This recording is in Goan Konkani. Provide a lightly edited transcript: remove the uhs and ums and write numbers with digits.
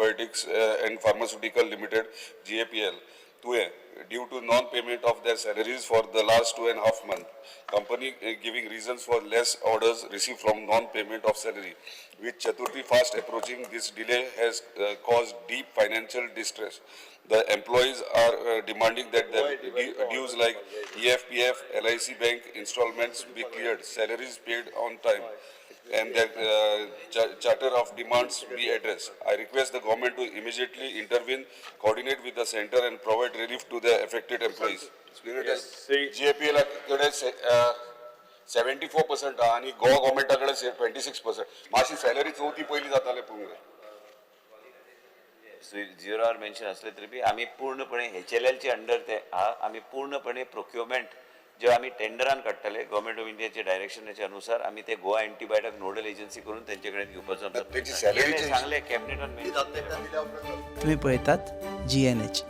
Antibiotics and Pharmaceutical Limited, GAPL, Tuye, due to non-payment of their salaries for the last 2.5 month. Company giving reasons for less orders received from non-payment of salary. With Chaturthi fast approaching, this delay has caused deep financial distress. The employees are demanding that their dues like E EFPF, LIC bank installments be cleared, salaries paid on time, and that charter of demands be addressed. I request the government to immediately intervene, coordinate with the center and provide relief to the affected employees. GAPL कडे 74% आहा आनी गोवा गव्हर्मेंटा कडेन 26%. मातशी सॅलरी चवथी पयली जाताले पळोवंक जाय. झिरो आर मेन्शन असले तरी बी आमी पूर्णपणे एच एल एलचे अंडर ते आहा. आमी पूर्णपणे प्रोक्युरमेंट जे आमी टेंडरान काडटले, गव्हर्मेंट ऑफ इंडियाच्या डायरेक्शनाच्या अनुसार आमी ते गोवा अँटीबायोटीक नोडल एजन्सी करून तेंचे कडेन घेवपाचो आमचो तेंची प्रयत्न. salary ची- सांगले कॅबिनेटान. तुम्ही पळयतात जी एन एच.